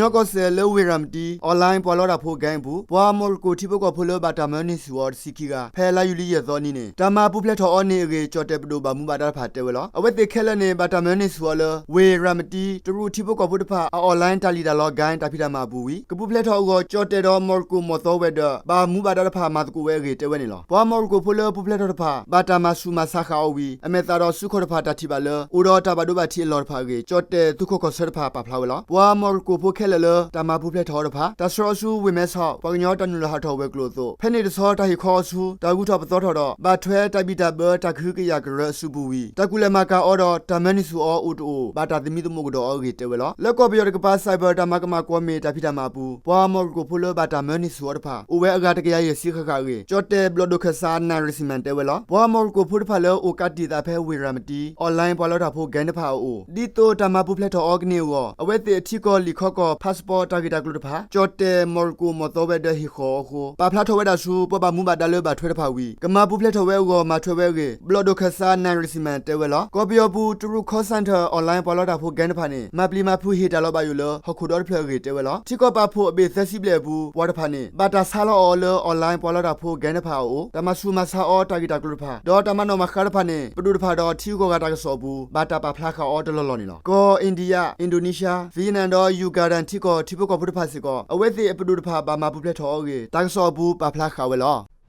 ကညီကီၢ်စဲၣ်လၢဝ့ၢ်ရၤမတံ online ပှၤလီတၢ်ဖိ gang အပူၤ ပှၤမီၢ်ရကိၣ်ထံဖိကီၢ်ဖိလၢဘၣ်တၢ်မၢန့ၢ်ဆူၣ်အီၤတဆံခံဂၤ ဖဲလါယူၤလံယဲၢ်သီနံၤန့ၣ် တၢ်မၤပူၤဖျဲးထီၣ်အီၤန့ၣ်အဂ့ၢ် ကၠီၣ်တဲၣ်ပဒိၣ်ဘၣ်မူဘၣ်ဒါတဖၣ်တဲဝဲလီၤ. အဝဲသ့ၣ်ခဲလၢာ်န့ၣ် ဘၣ်တၢ်မၢန့ၢ်ဆူၣ်အီၤလၢ ဝ့ၢ်ရၤမတံ တရူးထံဖိကီၢ်ဖိတဖၣ် အ online တၢ်လံၣ်တၢ်လီ gang တၢ်ဖံးတၢ်မၤအပူၤဝံၤ ကပူၤဖျဲးထီၣ်အဂီၢ် ကၠီၣ်တဲၣ်ဒီးမီၢ်ရကိၣ်မီၢ်သီဝဲၤဒၢး ဘၣ်မူဘၣ်ဒါတဖၣ်မၤသကိးဝဲအဂ့ၢ်တဲဝဲန့ၣ်လီၤ. ပှၤမီၢ်ရကိၣ်ဖိလၢပူၤဖျဲးထီၣ်တဖၣ် ဘၣ်တၢ်မၤဆူၣ်မၤဆါဃာ်အီၤဝံၤ အမဲာ်သးဒီးစုခီၣ်တဖၣ်တၢ်ထံၣ်ဘၣ်လၢ အိၣ်ဒီးတၢ်ဘၣ်ဒိဘၣ်ထံးအလီၢ်တဖၣ်အဂ့ၢ် ကၠီၣ်တဲၣ်သုးခိၣ်ကီၢ်ဆၢတဖၣ်ပာ်ဖျါဝဲလီၤ. ပှၤမီၢ်ရကိၣ်ဖိခဲလၢာ်လၢ တၢ်မၤပူၤဖျဲးထီၣ်အီၤတဖၣ် တၢ်ဆှၢအီၤဆူဝ့ၢ်မဲဆီး ပှၤကညီတၢ်နုာ်လီၤဟးထီၣ်ဝဲၤကျိၤအသိး ဖဲန့ၣ်တဆီ တၢ်ဟ့ၣ်ခီအီၤဆူ တၢ်ဂုၤထီၣ်ပသီထီၣ်ဒီး ဘၣ်ထွဲတၢ်ဘံၣ်တၢ်ဘၢတၢ်ကဟုကယာ်ကရၢအစုပူၤဝံၤ တၢ်ကူၣ်လဲၤမၤကၤအီၤဒီး တၢ်မၢန့ၢ်ဆူၣ်အီၤအိၣ်တအိၣ် ဘၣ်တၢ်သမံသမိးကဒီးအီၤအဂ့ၢ်တဲဝဲလီၤ. လၢကီၢ်ပယီၤတကပၤ cyber တၢ်မၤကမၣ်ကွီၢ်မ့ၢ်တၢ်ဖံးတၢ်မၤအပူၤ ပှၤမီၢ်ရကိၣ်ဖိလၢဘၣ်တၢ်မၢန့ၢ်ဆူၣ်အီၤတဖၣ် အိၣ်ဝဲအဂၤတကယၤယဲၢ်ဆံဃၣ်ဃၣ်အဂ့ၢ် ကၠီၣ်တဲၣ်ဘျီၣ်ဒိၣ်ခၢၣ်စး နၣ်ရံၣ်စံမၣ်တဲဝဲလီၤ. ပှၤမီၢ်ရကိၣ်ဖိတဖၣ်လၢအိၣ်ကးတံာ်သးဖဲဝ့ၢ်ရၤမတံ online ပှၤလီတၢ်ဖိ gang တဖၣ်အအိၣ် ဒ်သိးတၢ်မၤပူၤဖျဲးထီၣ်အီၤကန့ၢ်အဂီၢ် အဝဲသ့ၣ်အထံကီၢ်လံာ်ခီကီၢ် passport တၢ်ဂ့ၢ်တၢ်ကျိၤတဖၣ် ကၠီၣ်တဲၣ်မီၢ်ရကိၣ်မီၢ်သီဝဲၤဒၢးဟ့ၣ်ဃီၤအီၤအဃိ ပာ်ဖျါထီၣ်ဝဲဒၣ်ဆူ ပှၤဘၣ်မူဘၣ်ဒါလၢဘၣ်ထွဲတဖၣ်ဝံၤ ကမၤပူၤဖျဲးထီၣ်ဝဲအဂီၢ်မၤထွဲဝဲအဂ့ၢ် ဘျီၣ်ဒိၣ်ခၢၣ်စး နၣ်ရံၣ်စံမၣ် တဲဝဲလီၤ. ကီၢ်ပယီၤပူၤ တရူး call center online ပှၤလီတၢ်ဖိ gang တဖၣ်န့ၣ် မၤပျံၤမၤဖုးဟ့ၣ်တၢ်လီၤဘၣ်ယိၣ်လၢ ဟီၣ်ခိၣ်ဒီတဖျၢၣ်အဂ့ၢ်တဲဝဲလီၤ. ထံကီၢ်ပာ်ဖှိၣ်အဘ့ၣ်သၢဆံဘျဲၣ်အပူၤ ပှၤတဖၣ်န့ၣ် ဘၣ်တၢ်ဆါလီၤအီၤလၢ online ပှၤလီတၢ်ဖိ gang တဖၣ်အအိၣ် တၢ်မၤဆူၣ်မၤဆါအီၤတၢ်ဂ့ၢ်တၢ်ကျိၤတဖၣ် ဒီးတၢ်မၤနီၣ်မၤဃါတဖၣ်န့ၣ် ပဒိၣ်တဖၣ်ဒီးထံဂုၤကီၢ်ဂၤတၢ်ကစီၣ်အပူၤ ဘၣ်တၢ်ပာ်ဖျါဃာ်အီၤတလီၢ်လီၢ်န့ၣ်လီၤ. ကီၢ် India, Indonesia, Vietnam ဒီး Uganda ထံကီၢ်ထံဖိကီၢ်ဖိတဖၣ်စ့ၢ်ကီး အဝဲသ့ၣ်အပဒိၣ်တဖၣ်ဘၣ်မၤပူၤဖျဲးထီၣ်အီၤအဂ့ၢ် တၢ်ကစီၣ်အပူၤပာ်ဖျါဃာ်ဝဲလီၤ.